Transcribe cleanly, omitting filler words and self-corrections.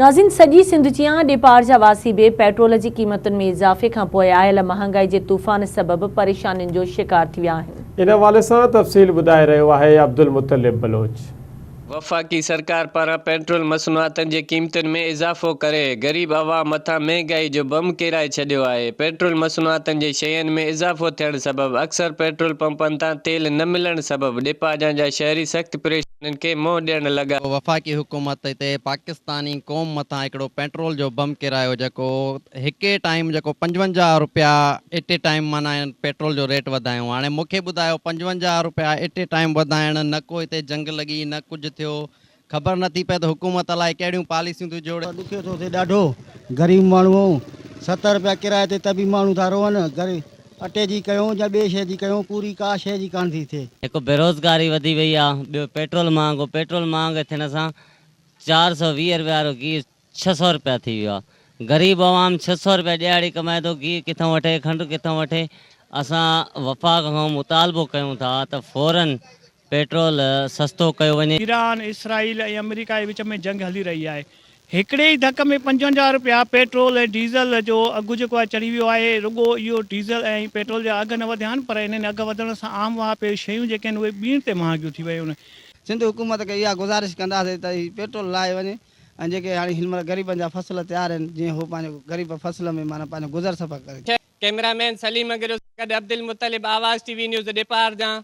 ناظرين سڄي سنڌ جيان ڏيپار جا واسي به پيٽرول جي قيمتن ۾ اضافي کان پوء آيل مهانگائي جي طوفان سبب پريشانين جو شڪار ٿي ويا آهن. ان حوالي سان تفصيل ٻڌائي رهيو آهي عبدالمطلب بلوچ. وفاقي سرڪار پاران پيٽرول مصنوعاتن جي قيمتن ۾ اضافو ڪري غريب عوام مٿان مهنگائي جو بم ڪيرائي ڇڏيو آهي، پيٽرول مصنوعاتن جي شين ۾ اضافو ٿيڻ سبب اڪثر پيٽرول پمپن تان تيل نه ملڻ سبب ڏيپاجان جا شهري سخت پريشانين کي منهن ڏيڻ لڳا. وفاقي حڪومت هتي پاڪستاني قوم مٿان هڪڙو پيٽرول جو بم ڪيرايو جيڪو هڪ ئي ٽائيم جيڪو 55 روپيا ايٽ اي ٽائيم معنيٰ پيٽرول جو ريٽ وڌايون هاڻي مون کي ٻڌايو 55 روپيا ايٽ اي ٽائيم وڌائڻ نه ڪو هتي جنگ لڳي نه ڪجهه ٿيو خبر نه ٿي پئي ته حڪومت الائي ڪهڙيون پاليسيون ٿي جوڙي. ڏکيو ٿو ٿئي ڏاڍو غريب ماڻهو آهيون 70 روپيا ڪرائي تي ته به ماڻهو ٿا روئن غريب اٽي جي ڪيون يا ٻي شيء جي ڪيون پوري ڪا شيء جي ڪانه ٿي ٿئي. هڪ بيروزگاري وڌي وئي آ ٻيو پيٽرول مهانگو پيٽرول مهانگي ٿيڻ سان 420 روپيا وارو گيهه 600 رپيا ٿي ويو آ غريب عوام 600 رپيا ڏهاڙي ڪمائي ٿو گيهه ڪٿان وٺي کنڊ ڪٿان وٺي اسان وفاق کان مطالبو ڪيون ٿا ته فورن پيٽرول سستو ڪيو وڃي. ايران، اسرائيل ۽ آمريڪا جي وچ ۾ جنگ هلي رهي آهي. هڪڙي ئي ڌڪ ۾ 55 رپيا پيٽرول ۽ ڊيزل جو اگهه جيڪو آهي چڙهي ويو آهي. رڳو اهو ڊيزل ۽ پيٽرول جا اگهه نه وڌيا آهن پر انهن اگهه وڌڻ سان عام واهپي جون شيون جيڪي آهن اهي ٻيڻ تي مهانگيون ٿي ويون آهن. سنڌ حڪومت کي اها گذارش ڪنداسين ته هي پيٽرول لاهي وڃي ۽ جيڪي هاڻي هن مهل غريبن جا فصل تيار آهن جيئن هو پنهنجو غريب فصل ۾ معنيٰ پنهنجو گذر سفر ڪري. ڪئميرا مين سليم انگريو سان گڏ عبدالمطلب آواز ٽي وي نيوز ڏيپارجان.